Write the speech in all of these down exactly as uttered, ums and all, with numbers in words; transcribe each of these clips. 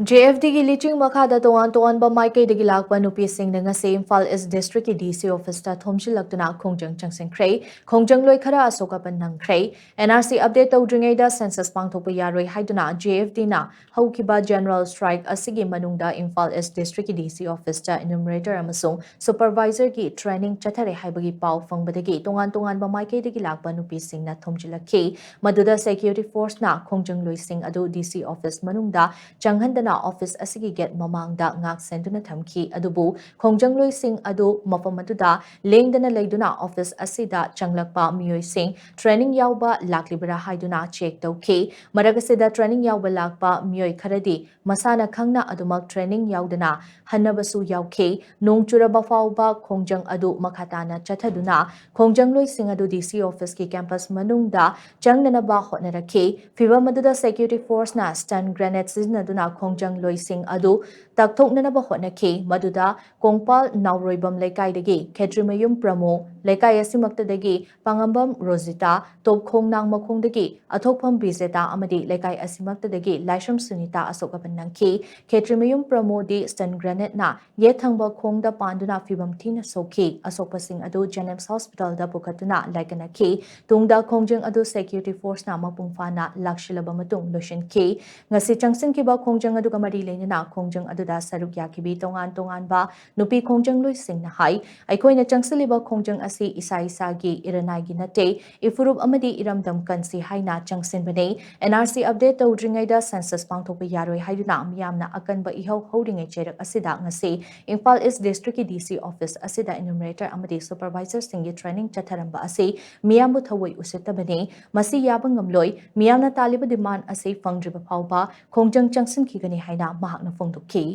J F ꯗꯤꯒꯤ ꯂꯤꯆꯤꯡ ꯃꯈꯥꯗ ꯇꯣꯉꯥꯟ ꯇꯣꯉꯥꯟꯕ ꯃꯥꯏꯀꯩꯗꯒꯤ ꯂꯥꯛꯄ ꯅꯨꯄꯤꯁꯤꯡꯅ ꯉꯁꯤ ꯏꯝꯐꯥꯜ ꯏꯁ ꯗꯤꯁꯇ꯭ꯔꯤꯛꯀꯤ ꯗꯤ ꯁꯤ ꯑꯣꯐꯤꯁꯇ ꯊꯣꯝꯖꯤꯜꯂꯛꯇꯨꯅ ꯈꯣꯡꯖꯪ ꯆꯪꯁꯤꯟꯈ꯭ꯔꯦ꯫ ꯈꯣꯡꯖꯪꯂꯣꯏ ꯈꯔ ꯑꯁꯣꯛ ꯑꯄꯟ ꯅꯪꯈ꯭ꯔꯦ꯫ ꯑꯦꯟ ꯑꯥꯔ ꯁꯤ ꯑꯞꯗꯦꯠ ꯇꯧꯗ꯭ꯔꯤꯉꯩꯗ ꯁꯦꯟꯁꯁ ꯄꯥꯡꯊꯣꯛꯄ ꯌꯥꯔꯣꯏ ꯍꯥꯏꯗꯨꯅ ꯖꯦ ꯑꯦꯐ ꯗꯤꯅ ꯍꯧꯈꯤꯕ ꯖꯦꯅꯔꯦꯜ ꯁ꯭ꯇ꯭ꯔꯥꯏꯛ ꯑꯁꯤꯒꯤ ꯃꯅꯨꯡꯗ ꯏꯝꯐꯥꯜ ꯏꯁ ꯗꯤꯁꯇ꯭ꯔꯤꯛꯀꯤ ꯗꯤ ꯁꯤ ꯑꯣꯐꯤꯁꯇ ꯏꯅꯨꯃꯔꯦꯇꯔ ꯑꯃꯁꯨꯡ ꯁꯨꯄꯔꯚꯥꯏꯖꯔꯒꯤ ꯇ꯭ꯔꯦꯅꯤꯡ ꯆꯠꯊꯔꯦ ꯍꯥꯏꯕꯒꯤ ꯄꯥꯎ ꯐꯪꯕꯗꯒꯤ ꯇꯣꯉꯥꯟ ꯇꯣꯉꯥꯟꯕ ꯃꯥꯏꯀꯩꯗꯒꯤ ꯂꯥꯛꯄ ꯅꯨꯄꯤꯁꯤꯡꯅ ꯊꯣꯝꯖꯤꯜꯂꯛꯈꯤ꯫ ꯃꯗꯨꯗ ꯁꯦꯀ꯭ꯌꯨꯔꯤꯇꯤ ꯐꯣꯔꯁꯅ ꯈꯣꯡꯖꯪꯂꯣꯏꯁꯤꯡ ꯑꯗꯨ ꯗꯤ ꯁꯤ ꯑꯣꯐꯤꯁ ꯃꯅꯨꯡꯗ ꯆꯪꯍꯟꯗꯅ ꯑꯣꯐꯤꯁ ꯑꯁꯤꯒꯤ ꯒꯦꯠ ꯃꯃꯥꯡꯗ ꯉꯥꯛ ꯁꯦꯟꯗꯨꯅ ꯊꯝꯈꯤ꯫ ꯑꯗꯨꯕꯨ ꯈꯣꯡꯖꯪꯂꯣꯏꯁꯤꯡ ꯑꯗꯨ ꯃꯐꯝ ꯑꯗꯨꯗ ꯂꯦꯡꯗꯅ ꯂꯩꯗꯨꯅ ꯑꯣꯐꯤꯁ ꯑꯁꯤꯗ ꯆꯪꯂꯛꯄ ꯃꯤꯑꯣꯏꯁꯤꯡ ꯇ꯭ꯔꯦꯅꯤꯡ ꯌꯥꯎꯕ ꯂꯥꯛꯂꯤꯕ꯭ꯔꯥ ꯍꯥꯏꯗꯨꯅ ꯆꯦꯛ ꯇꯧꯈꯤ꯫ ꯃꯔꯛ ꯑꯁꯤꯗ ꯇ꯭ꯔꯦꯅꯤꯡ ꯌꯥꯎꯕ ꯂꯥꯛꯄ ꯃꯤꯑꯣꯏ ꯈꯔꯗꯤ ꯃꯁꯥꯅ ꯈꯪꯅ ꯑꯗꯨꯃꯛ ꯇ꯭ꯔꯦꯅꯤꯡ ꯌꯥꯎꯗꯅ ꯍꯟꯅꯕꯁꯨ ꯌꯥꯎꯈꯤ꯫ ꯅꯣꯡ ꯆꯨꯔꯕ ꯐꯥꯎꯕ ꯈꯣꯡꯖꯪ ꯑꯗꯨ ꯃꯈꯥ ꯇꯥꯅ ꯆꯠꯊꯗꯨꯅ ꯈꯣꯡꯖꯪꯂꯣꯏꯁꯤꯡ ꯑꯗꯨ ꯗꯤ ꯁꯤ ꯑꯣꯐꯤꯁꯀꯤ ꯀꯦꯝꯄꯁ ꯃꯅꯨꯡꯗ ꯆꯪꯅꯅꯕ ꯍꯣꯠꯅꯔꯛꯈꯤ꯫ ꯐꯤꯚꯝ ꯑꯗꯨꯗ ꯁꯦꯀ꯭ꯌꯨꯔꯤꯇꯤ ꯐꯣꯔꯁꯅ ꯁ꯭ꯇꯟ ꯒ꯭ꯔꯦꯅꯦꯗ ꯁꯤꯖꯤꯟꯅꯗꯨꯅ ꯈꯣꯡꯖꯪꯂꯣꯏꯁꯤꯡ ꯑꯗꯨ ꯇꯛꯊꯣꯛꯅꯅꯕ ꯍꯣꯠꯅꯈꯤ꯫ ꯃꯗꯨꯗ ꯀꯣꯡꯄꯥꯜ ꯅꯥꯎꯔꯣꯏꯕꯝ ꯂꯩꯀꯥꯏꯗꯒꯤ ꯈꯦꯇ꯭ꯔꯤꯃꯌꯨꯝ ꯄ꯭ꯔꯃꯣ, ꯂꯩꯀꯥꯏ ꯑꯁꯤꯃꯛꯇꯗꯒꯤ ꯄꯥꯉꯝꯕꯝ ꯔꯣꯖꯤꯇꯥ, ꯇꯣꯞꯈꯣꯡ ꯅꯥꯡꯃꯈꯣꯡꯗꯒꯤ ꯑꯊꯣꯛꯐꯝ ꯕꯤꯖꯦꯇꯥ ꯑꯃꯗꯤ ꯂꯩꯀꯥꯏ ꯑꯁꯤꯃꯛꯇꯗꯒꯤ ꯂꯥꯏꯁ꯭ꯔꯝ ꯁꯨꯅꯤꯇꯥ ꯑꯁꯣꯛ ꯑꯄꯟ ꯅꯪꯈꯤ꯫ ꯈꯦꯇ꯭ꯔꯤꯃꯌꯨꯝ ꯄ꯭ꯔꯃꯣꯗꯤ ꯁ꯭ꯇꯟ ꯒ꯭ꯔꯦꯅꯦꯗꯅ ꯌꯦꯠ ꯊꯪꯕ ꯈꯣꯡꯗ ꯄꯥꯟꯗꯨꯅ ꯐꯤꯚꯝ ꯊꯤꯅ ꯁꯣꯛꯈꯤ꯫ ꯑꯁꯣꯛꯄꯁꯤꯡ ꯑꯗꯨ ꯖꯦꯅꯤꯝꯁ ꯍꯣꯁꯄꯤꯇꯥꯜꯗ ꯄꯨꯈꯠꯇꯨꯅ ꯂꯥꯏꯀꯠꯅꯈꯤ꯫ ꯇꯨꯡꯗ ꯈꯣꯡꯖꯪ ꯑꯗꯨ ꯁꯦꯀ꯭ꯌꯨꯔꯤꯇꯤ ꯐꯣꯔꯁꯅ ꯃꯄꯨꯡ ꯐꯥꯅ ꯂꯥꯛꯁꯤꯜꯂꯕ ꯃꯇꯨꯡ ꯂꯣꯏꯁꯤꯟꯈꯤ꯫ ꯉꯁꯤ ꯆꯪꯁꯤꯟꯈꯤꯕ ꯈꯣꯡꯖꯪ ꯑꯗꯨꯒ ꯃꯔꯤ ꯂꯩꯅꯅ ꯈꯣꯡꯖꯪ ꯑꯗꯨꯗ ꯁꯔꯨꯛ ꯌꯥꯈꯤꯕꯤ ꯇꯣꯉꯥꯟ ꯇꯣꯉꯥꯟꯕ ꯅꯨꯄꯤ ꯈꯣꯡꯖꯪꯂꯣꯏꯁꯤꯡꯅ ꯍꯥꯏ, ꯑꯩꯈꯣꯏꯅ ꯆꯪꯁꯤꯜꯂꯤꯕ ꯈꯣꯡꯖꯪ ꯑꯁꯤ ꯏꯁꯥ ꯏꯁꯥꯒꯤ ꯏꯔꯅꯥꯏꯒꯤ ꯅꯠꯇꯦ, ꯏꯐꯨꯔꯨꯞ ꯑꯃꯗꯤ ꯏꯔꯝꯗꯝ ꯀꯟꯁꯤ ꯍꯥꯏꯅ ꯆꯪꯁꯤꯟꯕꯅꯤ꯫ ꯑꯦꯟ ꯑꯥꯔ ꯁꯤ ꯑꯞꯗꯦꯠ ꯇꯧꯗ꯭ꯔꯤꯉꯩꯗ ꯁꯦꯟꯁꯁ ꯄꯥꯡꯊꯣꯛꯄ ꯌꯥꯔꯣꯏ ꯍꯥꯏꯗꯨꯅ ꯃꯤꯌꯥꯝꯅ ꯑꯀꯟꯕ ꯏꯍꯧ ꯍꯧꯔꯤꯉꯩ ꯆꯩꯔꯛ ꯑꯁꯤꯗ ꯉꯁꯤ ꯏꯝꯐꯥꯜ ꯏꯁ ꯗꯤꯁꯇ꯭ꯔꯤꯛꯀꯤ ꯗꯤ ꯁꯤ ꯑꯣꯐꯤꯁ ꯑꯁꯤꯗ ꯏꯅꯨꯃꯔꯦꯇꯔ ꯑꯃꯗꯤ ꯁꯨꯄꯔꯚꯥꯏꯖꯔꯁꯤꯡꯒꯤ ꯇ꯭ꯔꯦꯅꯤꯡ ꯆꯠꯊꯔꯝꯕ ꯑꯁꯤ ꯃꯤꯌꯥꯝꯕꯨ ꯊꯑꯣꯏ ꯎꯁꯤꯠꯇꯕꯅꯤ꯫ ꯃꯁꯤ ꯌꯥꯕ ꯉꯝꯂꯣꯏ꯫ ꯃꯤꯌꯥꯝꯅ ꯇꯥꯜꯂꯤꯕ ꯗꯤꯃꯥꯟ ꯑꯁꯤ ꯐꯪꯗ꯭ꯔꯤꯕ ꯐꯥꯎꯕ ꯈꯣꯡꯖꯪ ꯆꯪꯁꯤꯟꯈꯤꯒꯅꯤ ꯍꯥꯏꯅ ꯃꯍꯥꯛꯅ ꯐꯣꯡꯗꯣꯛꯈꯤ꯫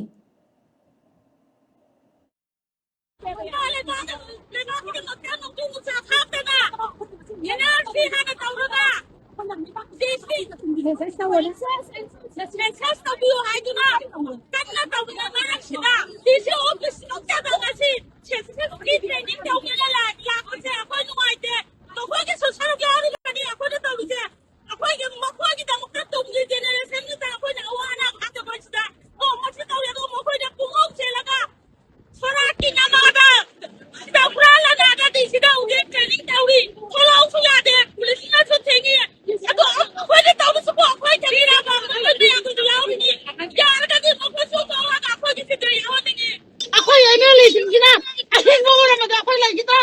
ꯂꯩꯕꯥꯛꯀꯤꯗꯃꯛꯇ ꯅꯣꯡꯖꯨ ꯅꯨꯡꯁꯥ ꯈꯥꯛꯇꯅ, ꯑꯦꯟ ꯑꯥꯔ ꯁꯤ ꯍꯥꯟꯅ ꯇꯧꯔꯒ, ꯗꯤ ꯁꯤ, ꯁꯦꯟꯁꯁ ꯇꯧꯕꯤꯌꯨ ꯍꯥꯏꯗꯨꯅ ꯀꯟꯅ ꯇꯧꯕꯤꯔ ꯃꯔꯛꯁꯤꯗ, ꯗꯤ ꯁꯤ ꯑꯣꯐꯤꯁ ꯅꯠꯇꯕ ꯉꯁꯤ ꯁꯦꯟꯁꯁꯀꯤ ꯇ꯭ꯔꯦꯅꯤꯡ ꯇꯧꯒꯦꯅ ꯂꯥꯛ-, ꯂꯥꯛꯄꯁꯦ ꯑꯩꯈꯣꯏ ꯅꯨꯡꯉꯥꯏꯇꯦ꯫ ꯃꯈꯣꯏꯒꯤꯁꯨ ꯁꯔꯨꯛ ꯌꯥꯎꯔꯤꯕꯅꯤ ꯑꯩꯈꯣꯏꯅ ꯇꯧꯔꯤꯁꯦ꯫ ꯑꯩꯈꯣꯏꯒꯤ, ꯃꯈꯣꯏꯒꯤꯗꯃꯛꯇ ꯇꯨꯡꯒꯤ ꯖꯦꯅꯦꯔꯦꯁꯟꯒꯤꯗ ꯑꯩꯈꯣꯏꯅ ꯑꯋꯥ ꯑꯅꯥ ꯈꯥꯛꯇꯕꯁꯤꯗ ꯃꯤꯁꯤꯡꯁꯤꯅ ꯑꯍꯤꯡꯕ ꯑꯣꯏꯔꯝꯃꯗꯤ ꯑꯩꯈꯣꯏ ꯂꯩꯈꯤꯗ꯭ꯔꯣ?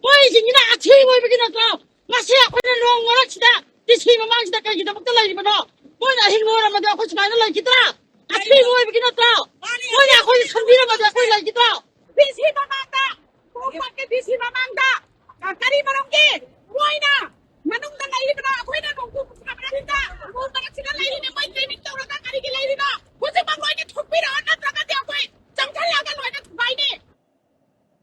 ꯃꯣꯏꯁꯤꯡꯁꯤꯅ ꯑꯊꯤꯕ ꯑꯣꯏꯕꯒꯤ ꯅꯠꯇ꯭ꯔꯣ? ꯉꯁꯤ ꯑꯩꯈꯣꯏꯅ ꯅꯣꯡ ꯃꯔꯛꯁꯤꯗ ꯗꯤ ꯁꯤ ꯃꯃꯥꯡꯁꯤꯗ ꯀꯩꯒꯤꯗꯃꯛꯇ ꯂꯩꯔꯤꯕꯅꯣ? ꯃꯣꯏꯅ ꯑꯍꯤꯡꯕ ꯑꯣꯏꯔꯝꯃꯗꯤ ꯑꯩꯈꯣꯏ ꯁꯨꯃꯥꯏꯅ ꯂꯩꯈꯤꯗ꯭ꯔꯥ? ꯑꯊꯤꯕ ꯑꯣꯏꯕꯒꯤ ꯅꯠꯇ꯭ꯔꯣ? ꯃꯣꯏꯅ ꯑꯩꯈꯣꯏꯁꯦ ꯈꯟꯕꯤꯔꯝꯃꯗꯤ ꯑꯩꯈꯣꯏ ꯂꯩꯈꯤꯗ꯭ꯔꯣ? ꯗꯤ ꯁꯤ ꯃꯃꯥꯡꯗ, ꯈꯣꯡꯄꯥꯛꯀꯤ ꯗꯤ ꯁꯤ ꯃꯃꯥꯡꯗ ꯀꯔꯤ ꯃꯔꯝꯒꯤ? ꯃꯣꯏꯅ